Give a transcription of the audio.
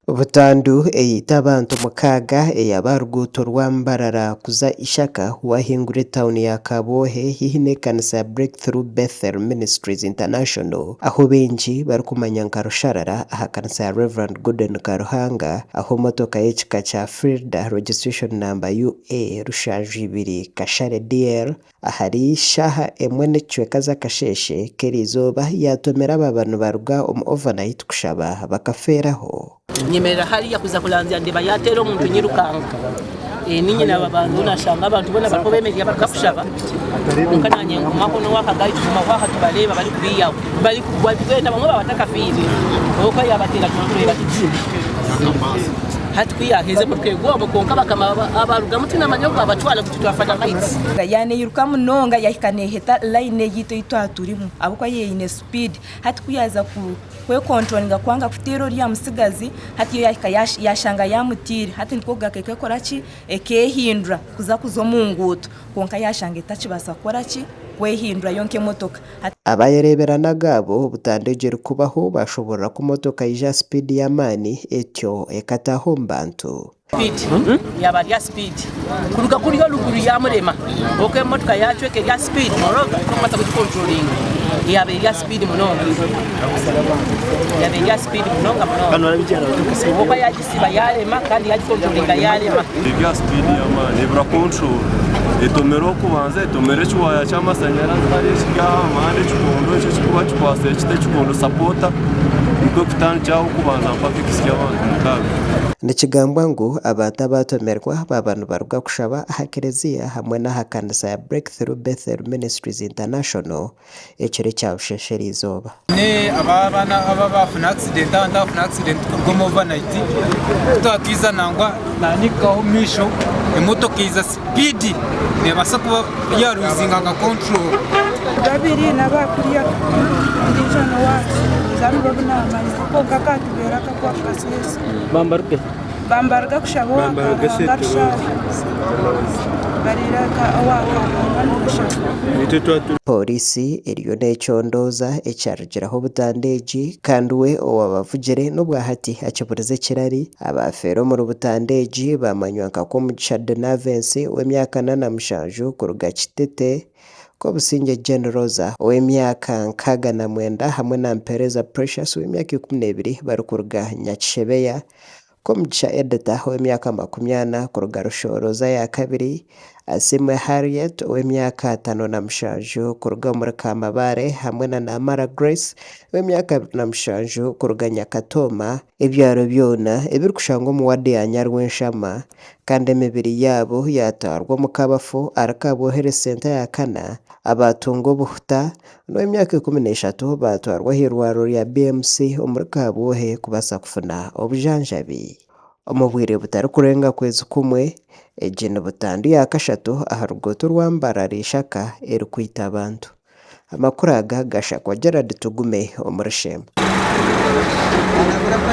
Butandu eita abantu mukaaga eyaba aha ruguuto rwa Mbarara kuza Ishaka wahingura etauni ya Kabwohe haihi n'ekanisa ya Breakthrough Bethel Ministries International ahu baingi barikumanya nka Rusharara aha kanisa ya Rev. Gordon Karuhanga ahu motoka y'ekika kya Fielder registration number UA rushanju ibiri Kashare DL Ahari shaaha emwe n'ekicweka z'akasheeshe k'eriizooba yaatomera aba nibaruga omu overnight kushaba bakafeeraho. Nyemerera hariya kuza kuranzya ndeeba yaateera omuntu nyirukanga. Niinye naaba bantu nashanga abantu boona bariho bemereire baruga kushaba kwonka naanye ngumaho n'ow'akagaari tugumaho aha tubareeba barikuriiyaho barikugwa bwena bamwe baaba batakafiire kwonka yaabateera tuba tureeba tuti hati ku yaaheza emotoka egwa omwe kwonka bakama abarugamu tinamanya obu baabatwara. Yaneyiruka munonga yahika neheta line eyitu eyitwaba turimu ahabw'okuba yo eine speed hati kuyaza kwekontrolinga kwanga kuteera oriya mutsigazi hati yo yahika yashanga yamutiire hati nikwo kugaruka ekakoraki ekehindura kuza kuza omu nguuto kwonka yashanga etakibaasa kukoraki kwehindura yo nk'emotoka. Abayereebera n'agaabo butandu egyo erikubaho bashoborora ku motoka yaija aha sipiidi y'amaani etyo ekataaha omu bantu. Speed yaba ari aha speed kuruga kuriya oruguru yamurema kwonka emotoka yacweka eri aha speed moreover tokubaasa kugi controlinga yaba eri aha speed munonga yaba eri aha speed munonga munonga kwonka yagisiba yarema kandi yagi controlinga yarema. Eri aha speed y'amaani ebura control etomera okubanza etomera ekiwaaya ky'amashanyarazi hariya ekiri aha muhanda ekikondo eki ekirikuba kikwatsire kiti ekikondo sapota nikwo kutandikira aho okubanza mpaka ekuhitsya abantu mukaaga. Nikigambwa ngu abantu abaatomerwa baaba nibaruga kushaba aha kereziya hamwe n'aha kanisa ya Breakthrough Bethel Ministries International ekiro ekya Busheeshe eriizooba. Nyine abaana abafuna accident abantu abafuna accident kuruga omu overnight kutwatwiza nangwa nanyikaho omu maisho emotoka eiza speed nebaasa kuba ya luzinga nka control. Babiri n'abakuriya ondiijo n'owaaki haza nibo abu naamanya kwonka akatubeera akaku ako kaseesa. Bambaruga kushaba owa Karuhanga Rushari bariire owa Karuhanga nibashaba. Pooriisi eriyo neecondooza ekyarugiraho butandu egi kandi we owabavugire n'obwahati akiburize ekirari. Abaafeera omuri butandu egi baamanywa nka Komugisha Donavensi ow'emyaka 47 kuruga Kitete, Kobusingye Jane Rosa ow'emyaka 69 hamwe na Mpereza Precious ow'emyaka 12 barikuruga Nyakishebeya, Komugisha Editha ow'emyaka 40 kuruga Rushooroza ya kabiri, Asiimwe Harriet ow'emyaka 57 kuruga omuri Kamabare hamwe na Namara Grace ow'emyaka 27 kuruga Nyakatooma, ebyaro byona ebirikushangwa omu waadi ya Nyarwenshama kandi emibiri yaabo yaatwarwa omu kabafu ahari Kabwohere Centre ya kana, abaatunga obuhuta n'ow'emyaka 13 baatwarwa ah'eirwariro rya BMC omuri Kabwohe kubaasa kufuna obujanjabi. Omu bwire butarikurenga kwezi kumwe, egi ni butandu ya kashatu aha ruguuto orwa Mbarara Ishaka erikwita abantu. Amakuru aga gashakwa Gerald Tugume omuri Sheema.